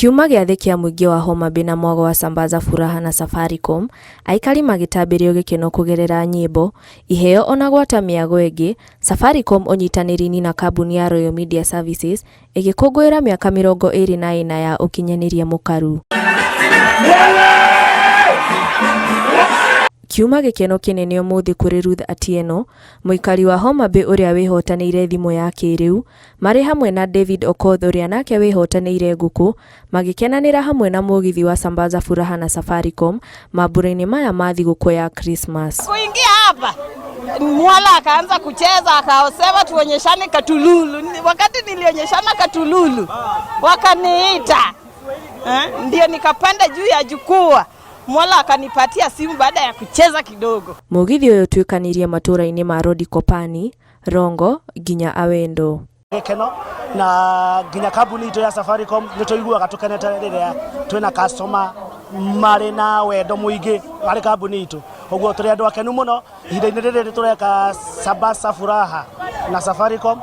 Kiuma gĩathĩ kĩa mũingĩ wa Homa Bay na mwago wa Sambaza Furaha na Safaricom, aikari magĩtambĩrio gĩkeno kũgerera nyĩmbo, iheo ona gwata mĩago ĩngĩ, Safaricom ũnyitanĩri-inĩ na kambuni ya Royal Media Services ĩgĩkũngũĩra mĩaka 24 ya ũkinyanĩria mũkaru. Kiuma gĩkeno kĩnene ũmũthĩ kũrĩ Ruth Atieno, mũikari wa Homa Bay ũrĩa wĩhotanĩire thimũ ya kĩrĩu, marĩ hamwe na David Okoth ũrĩa nake wĩhotanĩire ngũkũ, magĩkenanĩra hamwe na mũgithi wa Sambaza Furaha na Safaricom mambura-inĩ maya ma thigũkũ ya Krismas. Kuingia hapa Mwala akaanza kucheza akasema tuonyeshane katululu. Wakati nilionyeshana katululu wakaniita eh, ndio nikapanda juu ya jukwaa. Mwala akanipatia simu baada ya kucheza kidogo. Mũgithi ũyũ ũtuĩkanĩirie matũũra-inĩ ma Rodi Kopani, Rongo nginya Awendo. Gĩkeno na nginya kambuni itũ ya Safaricom nĩ tũiguaga tũkenete rĩrĩa twĩna customer marĩ na wendo mũingĩ harĩ kambuni itũ. Ũguo tũrĩ andũ akenu mũno ihinda-inĩ rĩrĩ tũreka Sabasa Furaha na Safaricom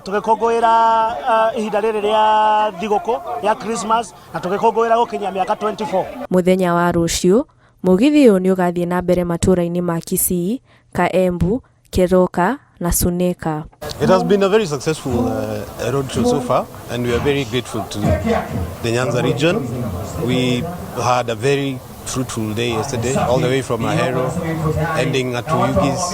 tũgĩkũngũĩra ihinda rĩrĩ rĩa thigũkũ ya Christmas na tũgĩkũngũĩra gũkinyia mĩaka 24. Mũthenya wa rũciũ, mũgithi ũyũ nĩ ũgathiĩ na mbere matũũra-inĩ ma Kisii, Kaembu, Keroka na Suneka. It has been a very successful road show so far, and we are very grateful to the Nyanza region. We had a very fruitful day yesterday, all the way from Ahero, ending at Oyugis.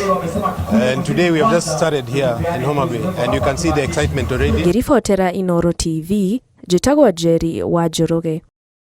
And today we have just started here in Homa Bay, and you can see the excitement already. Ngĩribotera Inooro TV, njĩtagwo Njeri wa Njoroge.